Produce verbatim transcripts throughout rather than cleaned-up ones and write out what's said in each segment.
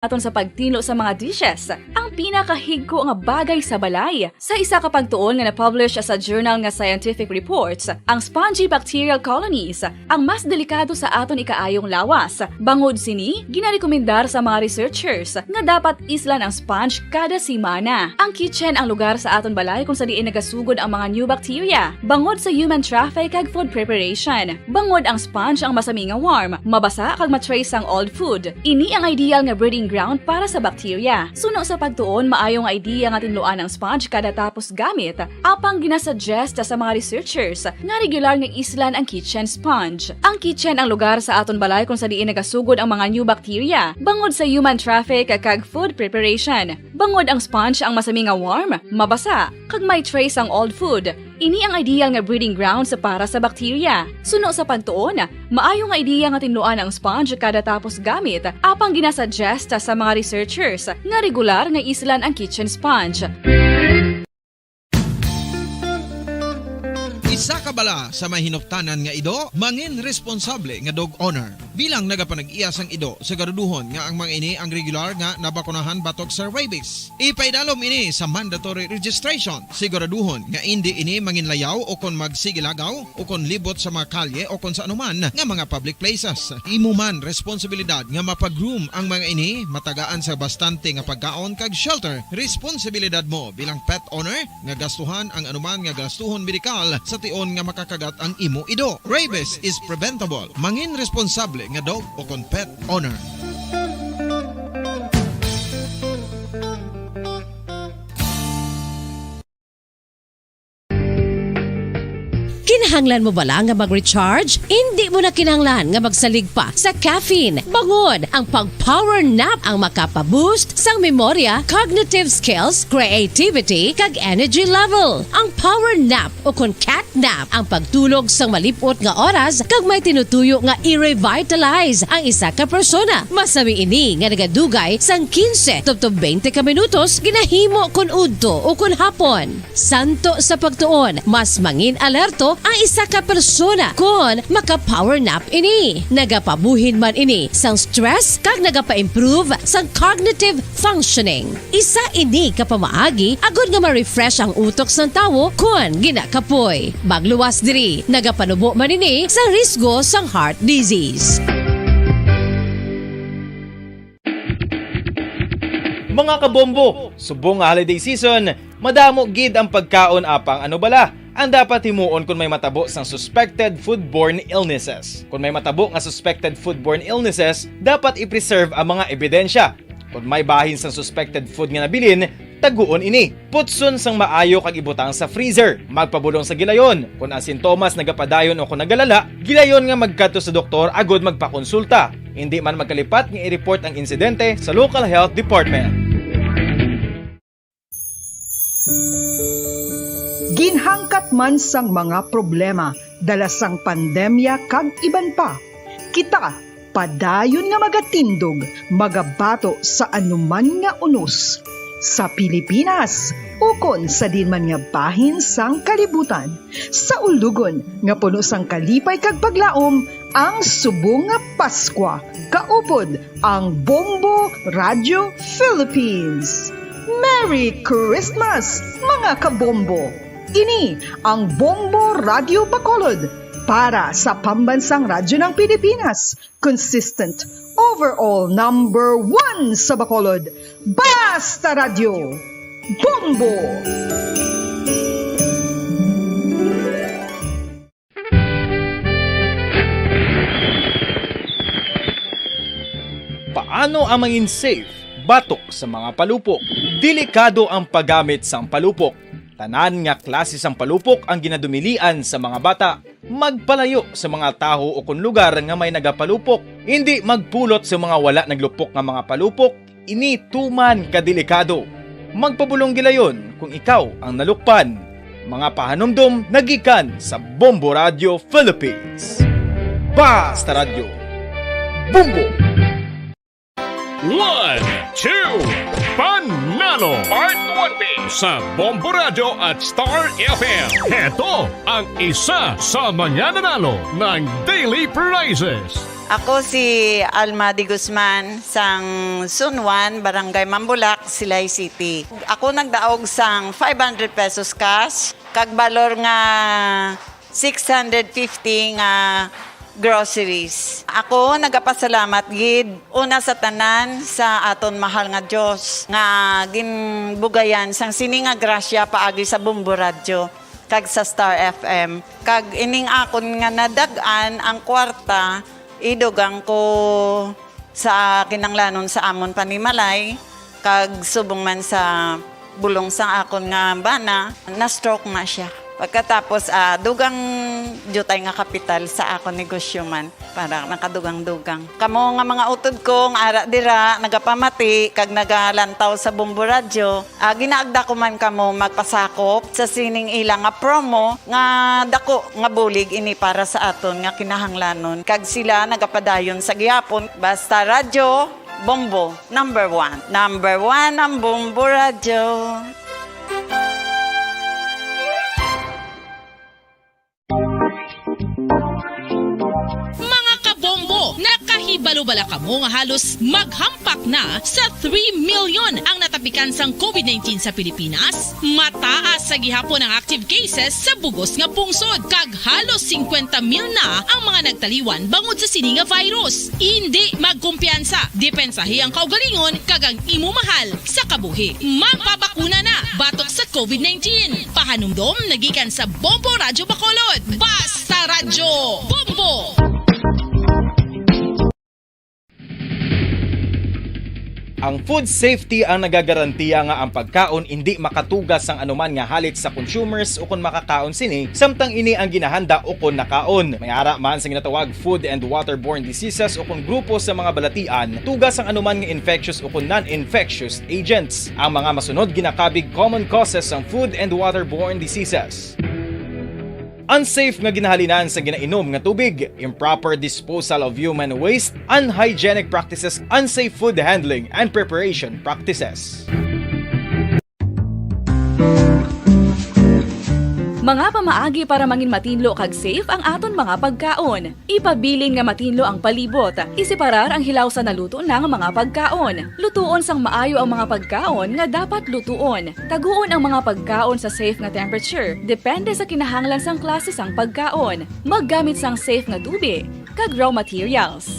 aton sa pagtinlo sa mga dishes, ang pinakahigko nga bagay sa balay. Sa isa ka pagtuon nga na-publish sa journal nga Scientific Reports, ang spongy bacterial colonies ang mas delikado sa aton ikaayong lawas. Bangod sini, ginarekomendar sa mga researchers nga dapat islan ang sponge kada semana. Ang kitchen ang lugar sa aton balay kung sa diin nagasugod ang mga new bacteria, bangod sa human traffic kag food preparation. Bangod ang sponge ang masami nga warm, mabasa kag ma-trace sang old food. Ini ang ideal nga breeding ground para sa bacteria. Suno sa pagtuon, maayo nga idea nga tinluan ang sponge kada tapos gamit. Apang ginasuggest sa mga researchers nga regular nga islan ang kitchen sponge. Ang kitchen ang lugar sa aton balay kung sa diin nagasugod ang mga new bacteria, bangod sa human traffic kag food preparation. Bangod ang sponge ang masami nga warm, mabasa, kag may trace ang old food. Ini ang ideal nga breeding grounds para sa bacteria. Suno sa pagtuon, maayo nga ideya nga tinluan ang sponge kada tapos gamit, apang ginasuggest sa mga researchers nga regular nga islan ang kitchen sponge. Isa ka bala sa may hinuptanan nga ido, mangin responsable nga dog owner. Bilang nagapanag-iya sang ido, siguraduhon nga ang mga ini ang regular nga nabakunahan batok sa rabies. Ipaidalom ini sa mandatory registration. Siguraduhon nga indi ini manginlayaw o kon magsigilagaw o kon libot sa mga kalye o kon sa anuman nga mga public places. Imo man responsibilidad nga mapag-groom ang mga ini, matagaan sa bastante nga pagkaon kag shelter. Responsibilidad mo bilang pet owner nga gastuhan ang anuman nga gastuhon medikal sa tion nga makakagat ang imo ido. Rabies is preventable. Mangin responsable nga dog o kon pet owner. Kinahanglan mo bala nga mag-recharge? Indi mo na kinahanglan nga magsalig pa sa caffeine. Bangod ang pag-power nap ang makapa-boost sang memorya, cognitive skills, creativity, kag energy level. Ang power nap o kon cat nap ang pagtulog sang malip-ot nga oras kag may tinutuyo nga i-revitalize ang isa ka persona. Masami ini nga nagadugay sang quince tubtob twenty ka minutos ginahimo kon udto o kon hapon. Santo sa pagtuon, mas mangin-alerto ang isa ka persona kon maka-power nap ini. Nagapabuhin man ini sang stress kag nagapa-improve sang cognitive functioning. Isa ini ka pamaagi agod nga ma-refresh ang utok sang tawo kon ginakapoy. Magluwas diri, nagapanubo man ini sang risgo sang heart disease. Mga kabombo, subong nga holiday season, madamo gid ang pagkaon apang ano bala ang dapat himuon kon may matabo sang suspected foodborne illnesses. Kon may matabo nga suspected foodborne illnesses, dapat i-preserve ang mga ebidensya. Kon may bahin sang suspected food nga nabilin, taguon ini. Putson sang maayo kag ibutang sa freezer. Magpabulong sa gilayon. Kon ang sintomas nagapadayon o kon nagalala, gilayon nga magkadto sa doktor agod magpakonsulta. Indi man magkalipat nga i-report ang insidente sa local health department. Ginhangkat man sang mga problema dala sang pandemya kag iban pa, kita padayon nga magatindog, magabato sa anuman nga unos, sa Pilipinas ukon sa diin man nga bahin sang kalibutan, sa ulugon nga puno sang kalipay kag paglaom, ang subong nga Paskwa kaupod ang Bombo Radio Philippines. Merry Christmas, mga kabombo! Ini ang Bombo Radio Bacolod para sa Pambansang Radyo ng Pilipinas, consistent overall number one sa Bacolod. Basta Radyo, Bombo! Paano ang mangin safe batok sa mga palupok? Delikado ang paggamit sang palupok. Tanan nga klase sang palupok ang ginadumilian sa mga bata. Magpalayo sa mga tawo o kon lugar nga may nagapalupok. Indi magpulot sa mga wala naglupok nga mga palupok. Ini tuman ka delikado. Magpabulong gilayon kung ikaw ang nalukpan. Mga pahanumdom nagikan sa Bombo Radio Philippines. Basta Radyo. Bombo! One, two, Panalo! Part one B sa Bombo Radyo at Star F M. Heto ang isa sa mga nanalo ng Daily Prizes. Ako si Alma de Guzman, sang Zone one, Barangay Mambulak, Silay City. Ako nagdaog sang five hundred pesos cash, kag balor nga six hundred fifty nga groceries. Ako nagapasalamat gid, una sa tanan, sa aton mahal nga Dios nga ginbugayan sang sini nga grasya paagi sa Bombo Radyo kag sa Star F M. Kag ining akon nga nadag-an ang kwarta, idugang ko sa kinahanglanon sa amon panimalay, kag subong man sa bulong sang akon nga bana, na-stroke na siya. Pagkatapos, ah, dugang diutay nga kapital sa akon negosyo man, para nakadugang-dugang. Kamo nga mga utod ko nga ara dira, nagapamati kag nagalantaw sa Bombo Radyo, ah, ginaagda ko man kamo magpasakop sa sining ila nga promo nga dako nga bulig ini para sa aton nga kinahanglanon, kag sila nagapadayon sa gihapon. Basta Radyo Bombo, number one. Number one ang Bombo Radyo. Mga kabombo, nakahibalo bala kamo nga halos maghampak na sa three million ang natapikan sang covid nineteen sa Pilipinas? Mataas sa gihapon ang active cases sa bugos nga pungsod, kag halos singkwenta mil na ang mga nagtaliwan bangod sa sini nga virus. Indi magkumpiyansa, depensahi ang kaugalingon kag ang imo mahal sa kabuhi. Magpabakuna na batok sa covid nineteen. Pahanumdom na gikan sa Bombo Radyo Bacolod. Basta Radyo Bombo! Ang food safety ang nagagarantiya nga ang pagkaon indi makatuga sang anuman nga halit sa consumers ukon makakaon sini, samtang ini ang ginahanda ukon nakaon. May ara man sa ginatawag food and waterborne diseases ukon grupo sa mga balatian, tuga sang anuman nga infectious ukon non-infectious agents. Ang mga masunod ginakabig common causes sang food and waterborne diseases. Unsafe nga ginahalinan sa ginainom nga tubig, improper disposal of human waste, unhygienic practices, unsafe food handling and preparation practices. Mga pamaagi para mangin matinlo kag safe ang aton mga pagkaon. Ipabilin nga matinlo ang palibot. Iseparar ang hilaw sa naluto na nga mga pagkaon. Lutuon sang maayo ang mga pagkaon nga dapat lutuon. Taguon ang mga pagkaon sa safe nga temperature, depende sa kinahanglan sang klase sang pagkaon. Maggamit sang safe nga tubi kag raw materials.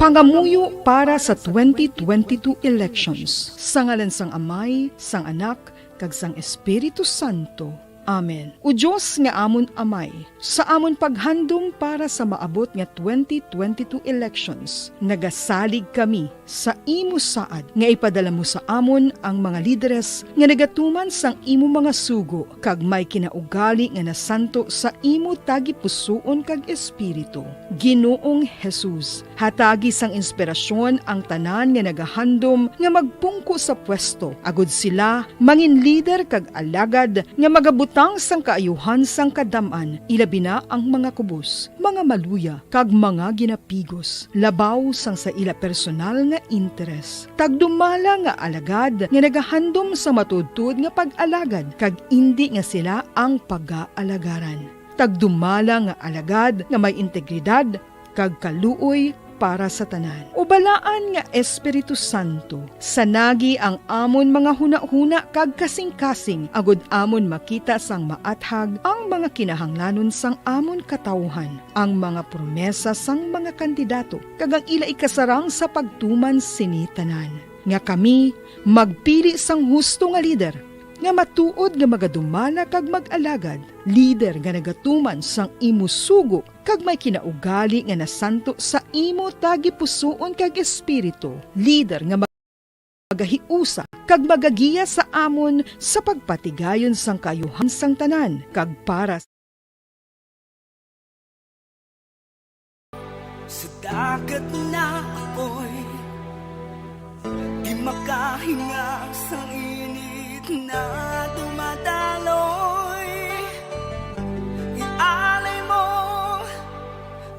Pangamuyo para sa twenty twenty-two elections. Sa ngalan sang Amay, sang Anak, kag sang Espiritu Santo. Amen. O Dios nga amon Amay, sa amon paghandom para sa maabot nga twenty twenty-two elections, nagasalig kami sa imo saad nga ipadala mo sa amon ang mga lideres nga nagatuman sang imo mga sugo kag may kinaugali nga nasanto sa imo tagipusoon kag espiritu. Ginoong Jesus, hatagi sang inspirasyon ang tanan nga nagahandom nga magpungko sa pwesto, agod sila mangin lider kag alagad nga magabutang sang kaayuhan sang kadam-an, ilabi na ang mga kubos, mga maluya, kag mga ginapigos, labaw sang sa ila personal nga interes. Tagdumala nga alagad nga nagahandom sa matuodtuod nga pag-alagad, kag indi nga sila ang pagaalagaran. Tagdumala nga alagad nga may integridad kag kaluoy para sa tanan. O balaan nga Espiritu Santo, sanagi ang amon mga hunahuna kag kasingkasing, agod amon makita sang maathag ang mga kinahanglanon sang amon katawuhan, ang mga promesa sang mga kandidato, kag ang ila ikasarang sa pagtuman sini tanan, nga kami magpili sang husto nga lider, nga matuod nga magadumala kag mag-alagad, lider nga nagatuman sang imo sugo, kag may kinaugali nga nasanto sa imo tagipusoon kag espiritu, lider nga magahiusa kag magagiya sa amon sa pagpatigayon sang kaayuhan sang tanan, kag para sa dagat na apoy, di makahinga sang init na dumadaloy. Ialay mo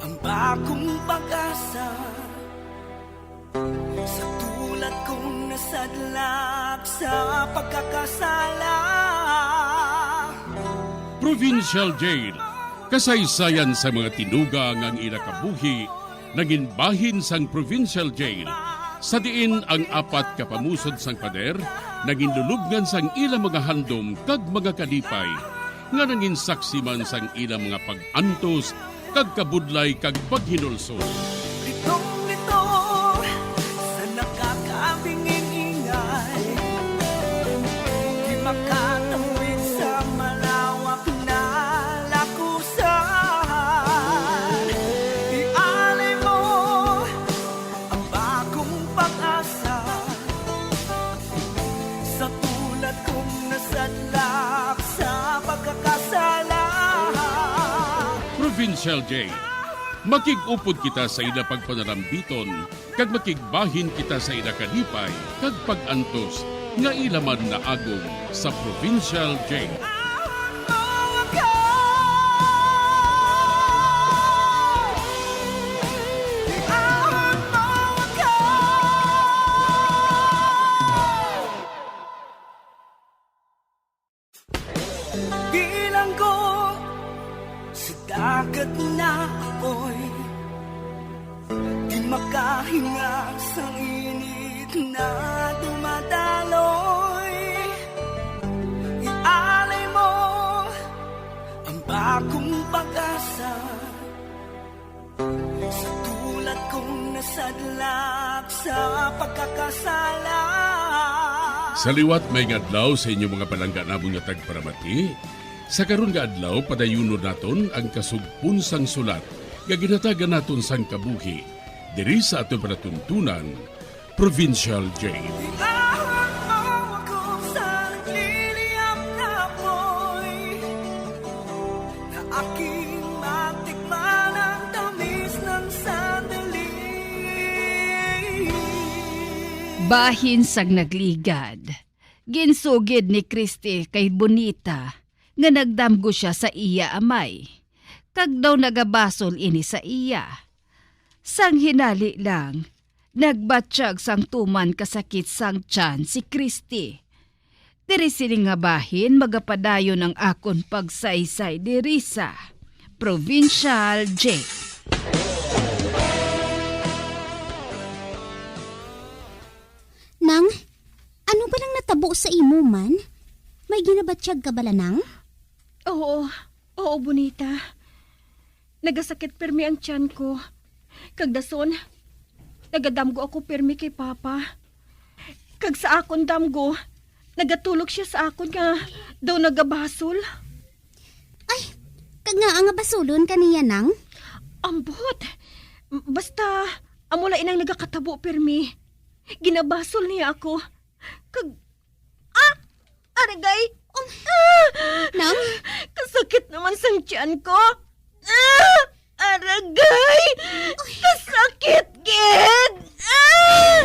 ang bagong pag-asa sa tulad kong Sadlak sa pagkakasala. Provincial Jail, kasaysayan sa mga tinuga nga ang ila kabuhi nangin bahin sang Provincial Jail, sa diin ang apat ka pamusod sang pader nangin lulubngan sang ila mga handom kag mga kalipay, nga nangin saksi man sang ila mga pag-antos kag kabudlay kag paghinulsol. Litong-lito sa nakakabinging-ingay, di makatawid sa malawak na lakusan. Ialay mo ang bagong pag-asa. Sa tulad kong nasadlak sa pagkakasala. Provincial Jail. Makig-upod kita sa ila pagpanarambiton, kag makigbahin kita sa ila kalipay kag pag-antos nga ila man naagom sa Provincial Jail. Bilanggo sa dagat na apoy, di makahinga sang init na dumadaloy. Ialay mo ang bagong pag-asa. Sa tulad kong nasadlak sa pagkakasala. Sa liwat, maayong adlaw sa inyo, mga palangga namon nga tagparamati. Sa karon nga adlaw, padayunon naton ang kasugpon sang sulat nga ginhatagan naton sang kabuhi diri sa aton palatuntunan, Provincial Jail. Bitawan mo ako sa nagliliyab na apoy, na aking matikman ang tamis ng sandali. Bahin sang nagligad, ginsugid ni Christy kay Bonita nga nagdamgo sia sa iya amay, kag daw nagabasol ini sa iya. Sang hinali lang, nagbatyag sang tuman ka sakit sang tiyan si Christy. Diri sini nga bahin magapadayon ang akon pagsaysay diri sa Provincial Jail. Nang, ano ba nang natabo sa imo man? May ginabatyag ka bala, Nang? Oo, oo, Bonita. Nagasakit pirmi ang tiyan ko. Kag dason, nagadamgo ako pirmi kay Papa. Kag sa akon damgo, nagatulok sia sa akon nga daw nagabasol. Ay, kag ngaa nga basulon ka niya, Nang? Ambot! M-, basta, amo lang inang nagakatabo pirmi. Ginabasol niya ako. Kag, ah! Aragay! Um, ah! Nang? Kasakit naman sang tiyan ko! Ah! Aragay! Kasakit gid! Ah!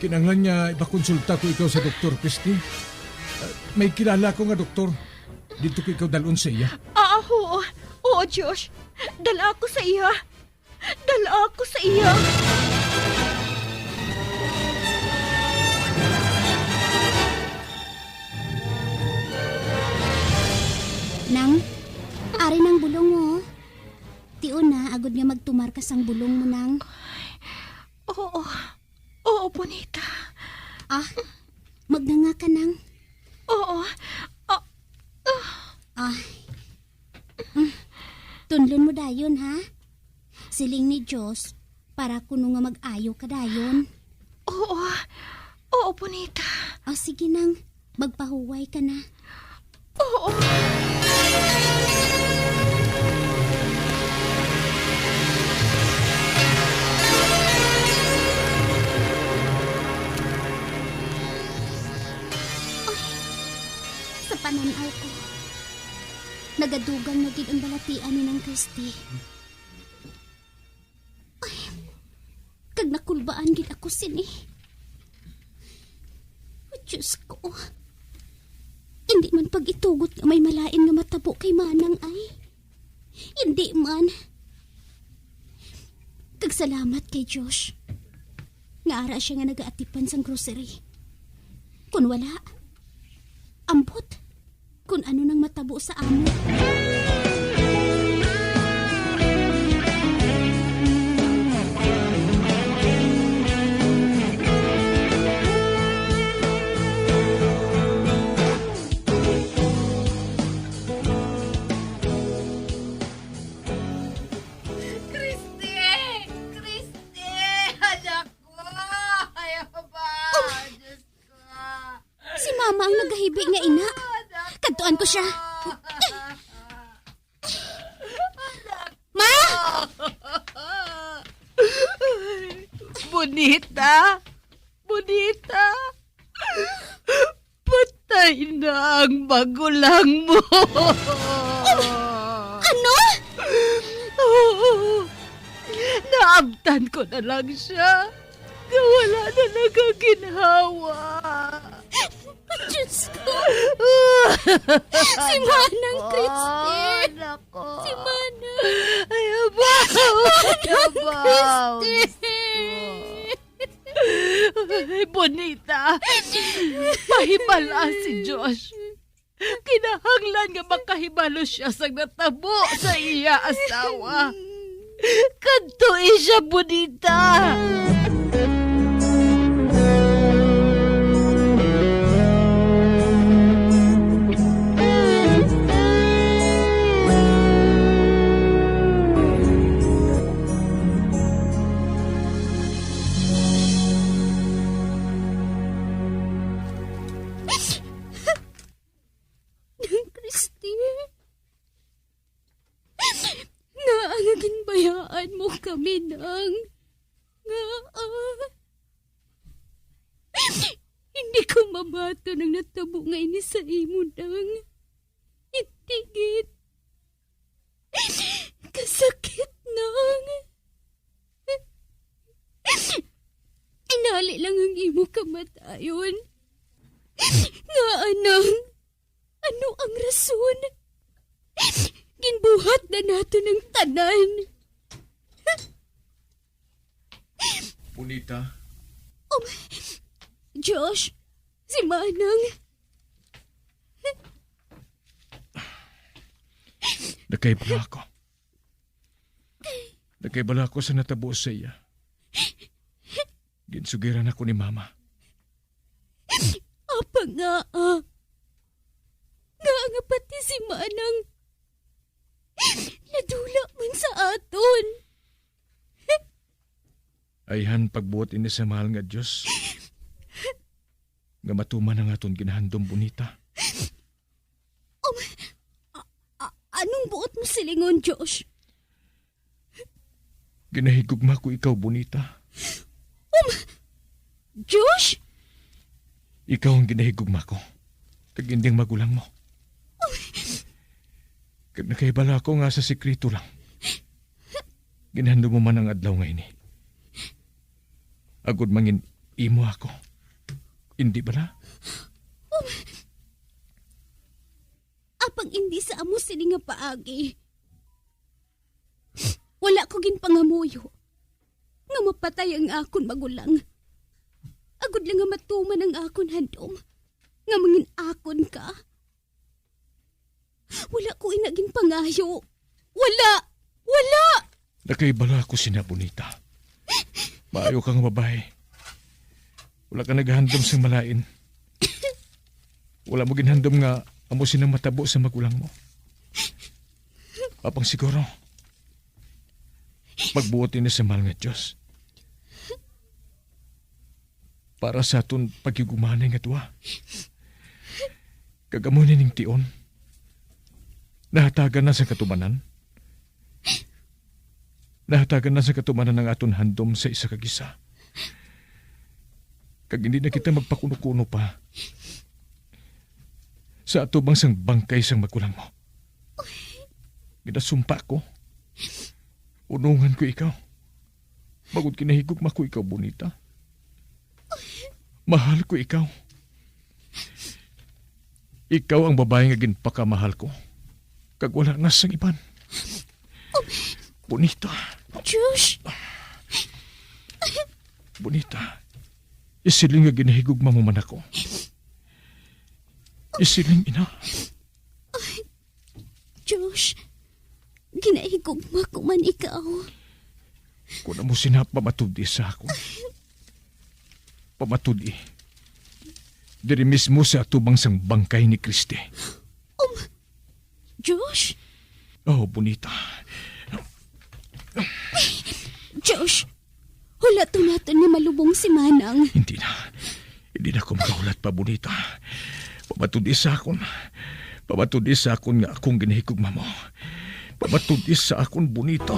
Kinahanglan nga ipakonsulta ko ikaw sa doktor, Christy. Ah, may kilala ko nga doktor. Dito ko ikaw dalon sa iya. Ah, oo. Oo, Josh. Dala ako sa iya. Dala ako sa iya. Nang, ari nang bulong mo. Tion na, agod nga magtumar ka sang bulong mo, Nang. Oo. Oo, Bonita. Ah, magnganga ka, Nang. Oo. Ah, ah. Ah. Mm. Tunlon mo dayon, ha? Siling ni Dios, para kuno nga mag-ayo ka dayon. Oo. Oo, Bonita. Ah, sige, Nang. Magpahuway ka na. Oo. Ay, sa panan-aw ko, nagadugang na gid ang balatian ni Nang Christy. Ay, kag nakulbaan gid ako sini. O, Diyos ko. Hindi man pag-itugot nga may malain nga matabo kay Manang ay. Hindi man. Kag salamat kay Josh. Nga ara siya nga nagaatipan sang grocery. Kun wala, ambot. Kun ano nang matabo sa amo. Christy! Christy! Anak ko! Ayaw ba? Oh! Diyos ko! Si Mama ang nagahibi nga ina. Kadtuan ko siya. Ma! Bonita! Bonita! Patay na ang magulang mo! Ano? Oo. Naabtan ko na lang siya. Nga wala na nagaginhawa. Diyos ko! Si Manang Christy! Anak ko. Si Manang! Ay, abaw! Manang Christy! Ay, Bonita! Pahibala si Josh. Kinahanglan nga makahibalo siya sa natabo sa iya asawa. Kadtoi siya, Bonita. Nang Christy, ngaa nga ginbayaan mo kami, Nang? Ngaa? Hindi ko mabaton ang natabo nga ini sa imo, Nang. Hindi gid. Kasakit, Nang. Inali lang ang imo kamatayon. Ngaa, Nang? Ano ang rason? Ginbuhat na naton ang tanan. Bonita. Um, Josh, si Manang. Nakaibala ako. Nakaibala ako sa natabo sa iya. Ginsugiran ako ni Mama. Apa nga, ah? Nga nga pati si Manang nadula man sa aton. Ayhan pagbuot ini sa mahal nga Dios, nga matuman ang aton ginahandom, Bonita. Um, a-, a-, anong buot mo silingon, Josh? Ginahigugma ko ikaw, Bonita. Um, Josh? Ikaw ang ginahigugma ko, kag indi ang magulang mo. Kag nakahibalo ako nga sa sikreto lang, ginhandom mo man ang adlaw nga ini, agod mangin imo ako. Indi bala? Um, apang indi sa amo sini nga paagi, wala ko ginpangamuyo nga mapatay ang akon magulang, agod lang nga matuman ang akon handom nga mangin-akon ka. Wala ko ina ginpangayo. Wala! Wala! Nakaibalo ako sina, Bonita. Maayo ka nga babayi. Wala ka naghandom sang malain. Wala mo ginhandom nga amo sina matabo sa magulang mo. Apang siguro, magbuot ini sa mahal nga Dios para sa aton paghigugmaanay nga duha. Kag amo ni ning tion, nahatagan na sang katumanan. Nahatagan na sang katumanan ang aton handom sa isa kag isa. Kag hindi na kita magpakuno-kuno pa sa atubang sang bangkay sang magulang mo. Ginasumpa ko. Unongan ko ikaw. Bangod ginahigugma ko ikaw, Bonita. Mahal ko ikaw. Ikaw ang babayi nga ginpakamahal ko, kag wala na sang iban. Bonita, Josh! Bonita, isiling nga ginahigugma mo man ako. Isiling, ina. Josh, ginahigugma ko man ikaw. Kon amo sina, pamatud-i sa akon. Pamatud-i. Diri mismo sa atubang sang bangkay ni Christy. Um, Josh? Oh, Bonita. Josh, hulaton naton nga malubong si Manang. Hindi na. Hindi na ako makahulat pa, Bonita. Pamatud-i sa akon. Pamatud-i sa akon nga akong ginahigugma mo. Pamatud-i sa akon, Bonita.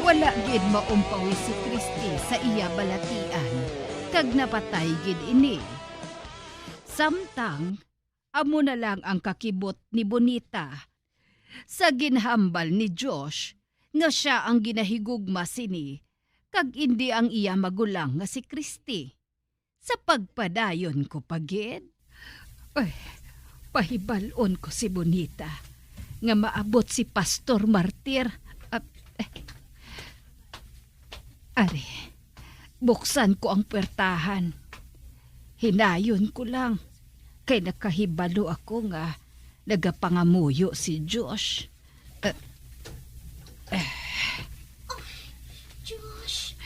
Wala gid maumpawi si Christy sa iya balatian, kag napatay gid ini. Samtang, amo na lang ang kakibot ni Bonita sa ginhambal ni Josh nga sia ang ginahigugma sini, kag indi ang iya magulang nga si Christy. Sa pagpadayon ko pa gid. Ay, pahibal-on ko si Bonita nga maabot si Pastor Martir. Ah, eh. Ari, buksan ko ang puwertahan. Hinayon ko lang, kay nakahibalo ako nga nagapangamuyo si Josh. Eh, eh. Josh.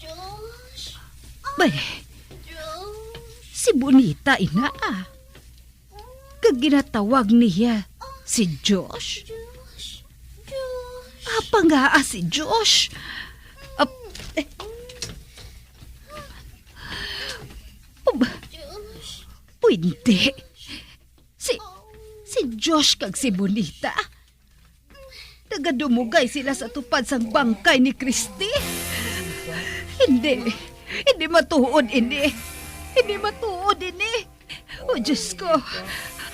Josh. Bay, Josh. Si Bonita ina, ah. Kag ginatawag niya si Josh? Josh. Josh. Apa nga, ah, si Josh? Ap-, eh. Ub-, Josh. Pwede. Si, si Josh kag si Bonita, nagadumugay sila sa tupad sang bangkay ni Christy. Hindi. Hindi matuod ini. Hindi matuod ini. O Diyos ko,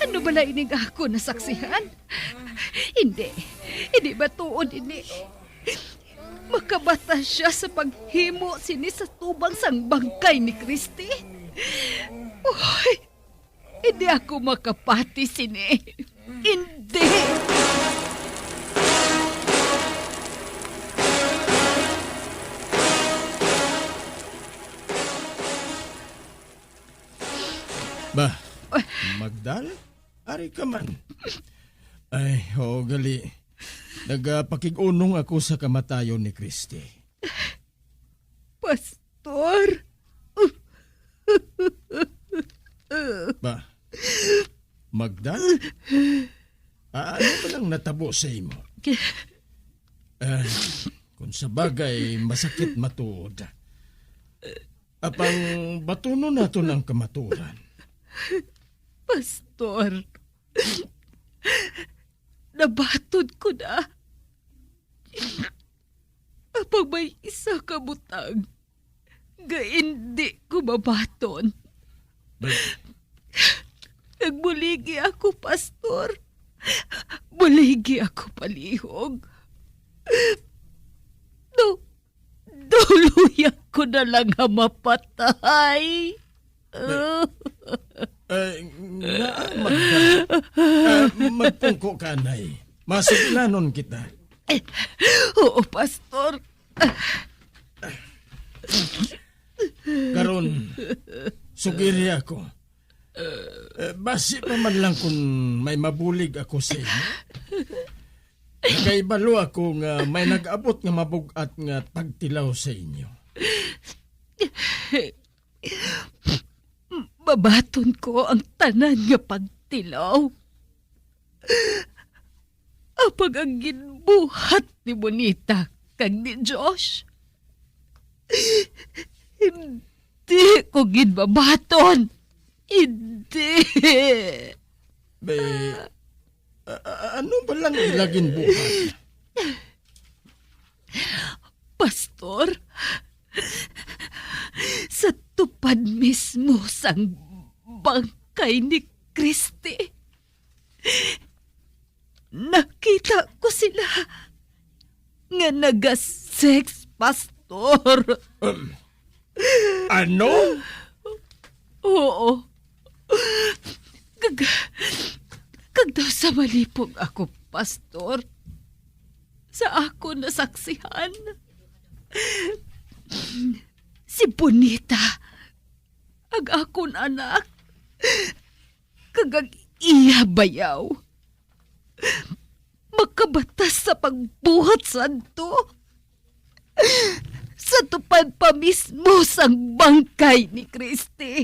ano bala ining akon nasaksihan? Hindi. Hindi matuod ini. Makabatas sia sa paghimo sini sa tubang sang bangkay ni Christy? Uy, hindi ako makapati sini. Hindi! Ba, Magdal? Ari ka man. Ay, oo, gali. Nagapakig-unong ako sa kamatayon ni Christy. Pastor? Ba, Magda? Ah, ano ba lang natabo sa imo? Ah, kung sa bagay, masakit matuod. Apang batunon naton ang kamatuoran. Pastor, nabaton ko na. Apang may isa ka butang nga indi ko mabaton. Nagmuligi ako, Pastor. Muligi ako palihog. No, daw luya ko na lang nga mapatay. Eh, eh, nga, Magda. Ah, magpungko ka, anay. Masugilanon kita. Eh, oo, Pastor. Karon, sugiri ako. Eh, basi pa man lang kung may mabulig ako sa inyo. Nakahibalo ako nga may nag-abot nga mabug-at nga pagtilaw sa inyo. Mabaton ko ang tanan nga pagtilaw. Apang ang ginbuhat ni Bonita kag ni Josh, hindi ko gid mabaton. Hindi. Be, a-, a-, ano ba lang ila ginbuhat? Pastor, sa tupad mismo sang bangkay ni Christy, nakita ko sila nga naga-sex, Pastor. Um, ano? Oo. Kag, kag daw sa malipong ako, Pastor, sa akon nasaksihan, si Bonita, ang akon anak, kag ang iya bayaw, makabatas sa pagbuhat santo sa tupad pa mismo sang bangkay ni Christy.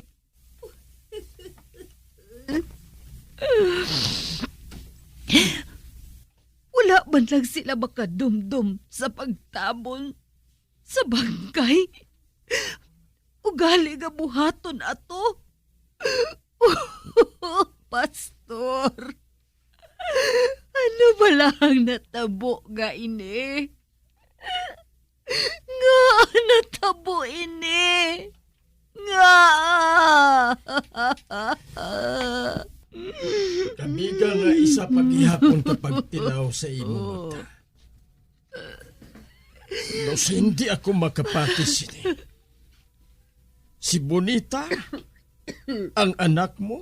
Wala man lang sila makadumdom sa pagtabon sa bangkay. Ugali nga buhaton ato. Pastor, ano bala ang natabo nga ini? Nga natabo ini? Nga? Kami ka nga isa pa gihapon ka pagtilaw sa imo mata. Daw sa hindi ako makapati sini. Si Bonita, ang anak mo,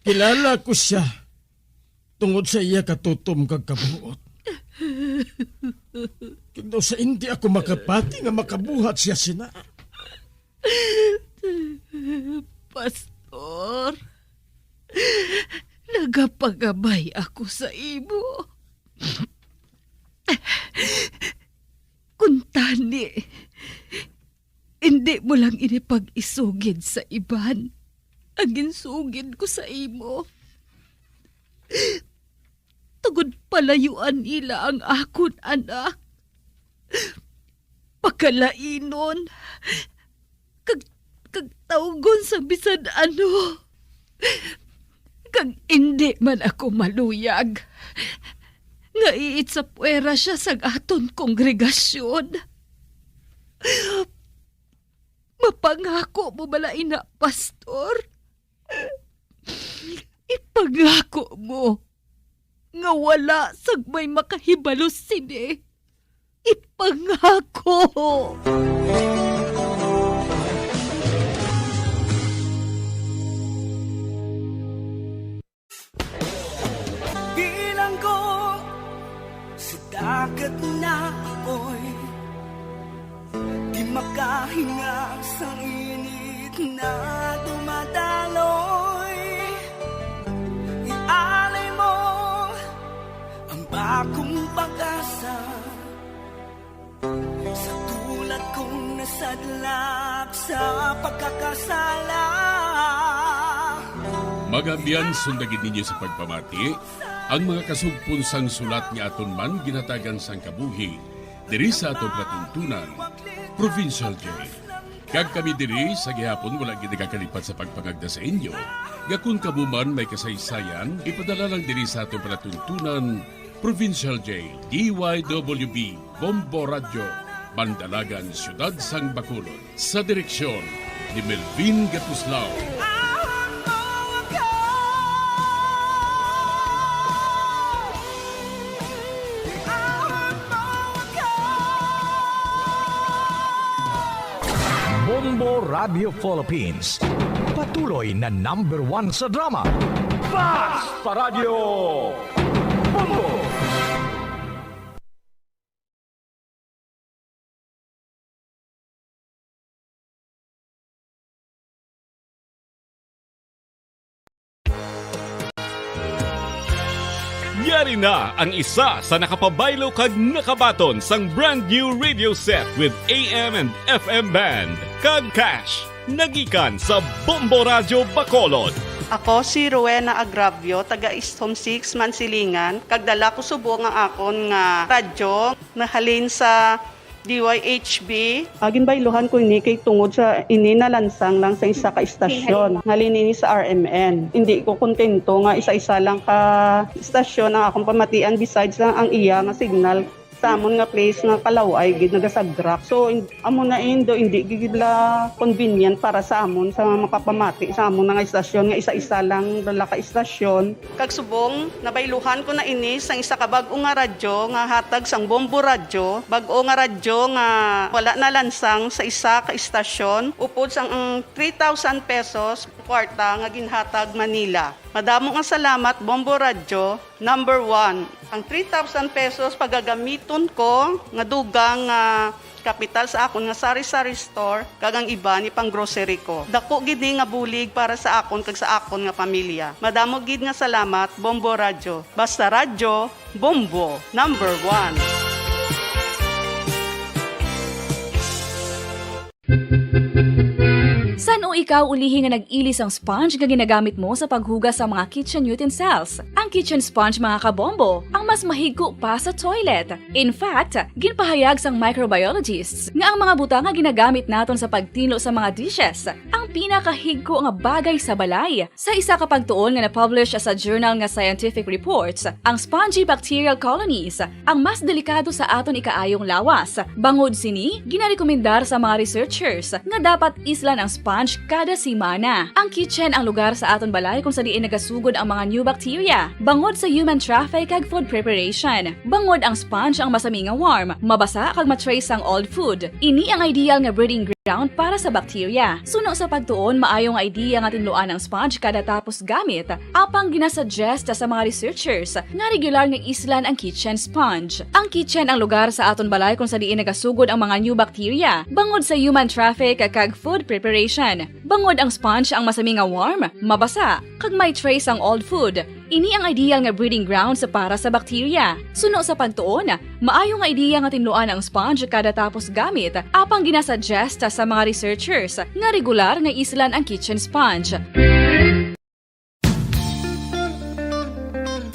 kilala ko siya tungod sa iya katutom kag kabuot. Kag daw sa hindi ako makapati nga makabuhat siya sina. Pastor, nagapagabay ako sa imo. Kuntani, hindi mo lang ini pag-isugid sa iban ang ginsugid ko sa imo. Tungod palayuan nila ang akon anak, pakalainon, kag, kag tawgon sa bisan ano. Kag indi man ako maluyag nga iitsapwera sia sang aton kongregasyon. Mapangako mo bala ina, Pastor? Ipangako mo nga wala sang may makahibalo sini. Ipangako! Bilanggo sa dagat na apoy, di makahinga sa init na dumadaloy. Ialay mo ang bagong pag-asa sa tulad kong nasadlak sa pagkakasala. Mga abyan, sundagi ninyo sa pagpamati ang mga kasugpon sang sulat nga aton man ginhatagan sang kabuhi diri sa aton palatuntunan, Provincial Jail. Kag kami diri sa gihapon wala gid nagakalipat sa pagpangagda sa inyo nga kon kamo man may kasaysayan, ipadala lang diri sa aton palatuntunan, Provincial Jail, D Y W B, Bombo Radyo, Mandalagan, Siyudad sang Bacolod. Sa direksyon ni Melvin Gatuslao. Bombo Radio Philippines, patuloy na number one sa drama. Fast Paradyo Bombo! Yari na ang isa sa nakapabaylo kag nakabaton sang brand new radio set with A M and F M band, kag cash, nagikan sa Bombo Radyo Bacolod. Ako si Rowena Agravio, taga East Home six, Mansilingan, kag dala ko subong ang akon nga radyo nahalin sa D Y H B. Ah, ginbayluhan ko ini kay tungod sa ini nalansang lang sa isa ka istasyon. Halin ini sa R M N. Hindi ko kontento nga isa-isa lang ka istasyon ang akong pamatian besides lang ang iya nga signal. Sa amon nga place nga kalaway gid nagasagrak. So, in-, amo na indo, hindi gid la convenient para sa amon sa makapamati sa amon nga istasyon nga isa-isa lang dala ka istasyon. Kag subong, nabayluhan ko na ini sang isa ka bag-o nga radyo nga hatag sang Bombo Radyo, bag-o nga radyo nga wala nalansang sa isa ka istasyon, upod sang ang three thousand pesos kwarta nga ginhatag man nila. Madamo nga salamat, Bombo Radyo, number one. Ang three thousand pesos pagagamiton ko nga dugang nga kapital sa akon nga sari-sari store kag ang iba ni pang grocery ko. Dako gid ni nga bulig para sa akon kag sa akon nga pamilya. Madamo gid nga salamat, Bombo Radyo. Basta radyo, Bombo, number one. San-o ikaw ulihi nga nag-ili sang sponge nga ginagamit mo sa paghugas sa mga kitchen utensils? Ang kitchen sponge, mga kabombo, ang mas mahigko pa sa toilet. In fact, ginpahayag sang microbiologists nga ang mga butang nga ginagamit naton sa pagtinlo sa mga dishes ang pinakahigko nga bagay sa balay. Sa isa ka pagtuon nga na-publish sa journal nga Scientific Reports, ang spongy bacterial colonies ang mas delikado sa aton ikaayong lawas. Bangod sini, ginarekomendar sa mga researchers nga dapat islan ang sponge kada semana. Ang kitchen ang lugar sa aton balay kung sa diin nagasugod ang mga new bacteria, bangod sa human traffic kag food preparation. Bangod ang sponge ang masami nga warm, mabasa kag ma-trace ang old food. Ini ang ideal nga breeding ground para sa bacteria. Suno sa pagtuon, maayo nga idea nga tinluan ang sponge kada tapos gamit, apang ginasuggest sa mga researchers nga regular nga islan ang kitchen sponge. Ang kitchen ang lugar sa aton balay kung sa diin nagasugod ang mga new bacteria, bangod sa human traffic kag food preparation. Bangod ang sponge ang masami nga warm, mabasa, kag may trace ang old food. Ini ang ideal nga breeding grounds para sa bacteria. Suno sa pagtuon, maayo nga idea nga tinluan ang sponge kada tapos gamit, apang ginasuggest sa mga researchers nga regular nga islan ang kitchen sponge.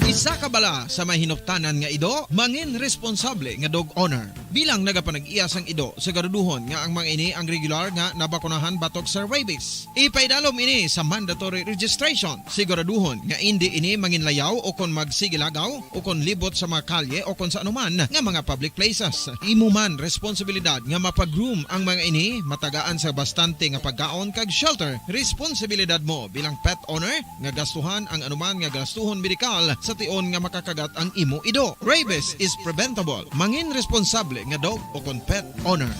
Isa ka bala sa may hinuptanan nga ido, mangin responsable nga dog owner. Bilang nagapanag-iya sang ido, siguraduhon nga ang mga ini ang regular nga nabakunahan batok sa rabies. Ipaidalom ini sa mandatory registration. Siguraduhon nga indi ini manginlayaw o kon magsigilagaw o kon libot sa mga kalye o kon sa anuman nga mga public places. Imo man responsibilidad nga mapa-groom ang mga ini, matagaan sa bastante nga pagkaon kag shelter. Responsibilidad mo bilang pet owner nga gastuhan ang anuman nga gastuhon medikal sa tion nga makakagat ang imo ido. Rabies is preventable. Mangin responsable nga dog o kon pet owner.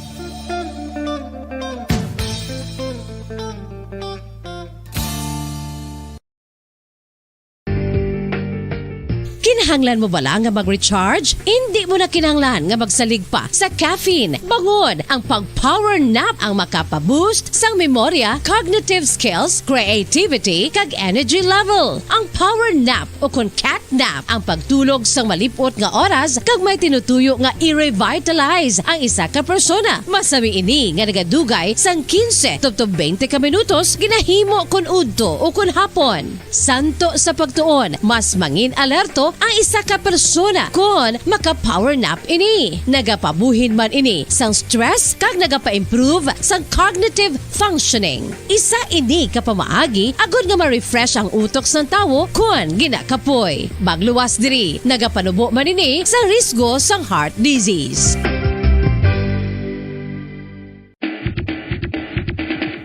Kinahanglan mo bala nga mag-recharge? Indi mo na kinahanglan nga magsalig pa sa caffeine. Bangod ang pag-power nap ang makapa-boost sang memorya, cognitive skills, creativity, kag energy level. Ang power nap, o kon cat nap, ang pagtulog sang malip-ot nga oras kag may tinutuyo nga i-revitalize ang isa ka persona. Masami ini nga nagadugay sang quince tubtob twenty ka minutos, ginahimo kon udto o kon hapon. Santo sa pagtuon, mas mangin alerto ang isa ka persona kon maka-power nap ini. Nagapabuhin man ini sang stress kag nagapa-improve sang cognitive functioning. Isa ini ka pamaagi agod nga ma-refresh ang utok sang tawo kon ginakapoy. Magluwas diri, nagapanubo man ini sa risgo sang heart disease.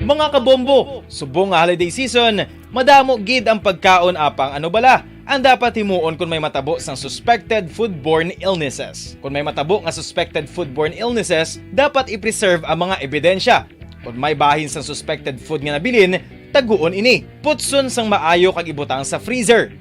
Mga kabombo, subong nga holiday season, madamo gid ang pagkaon apang ano bala ang dapat himuon kon may matabo sang suspected foodborne illnesses. Kon may matabo nga suspected foodborne illnesses, dapat i-preserve ang mga ebidensya. Kon may bahin sang suspected food nga nabilin, taguon ini. Putson sang maayo kag ibutang sa freezer.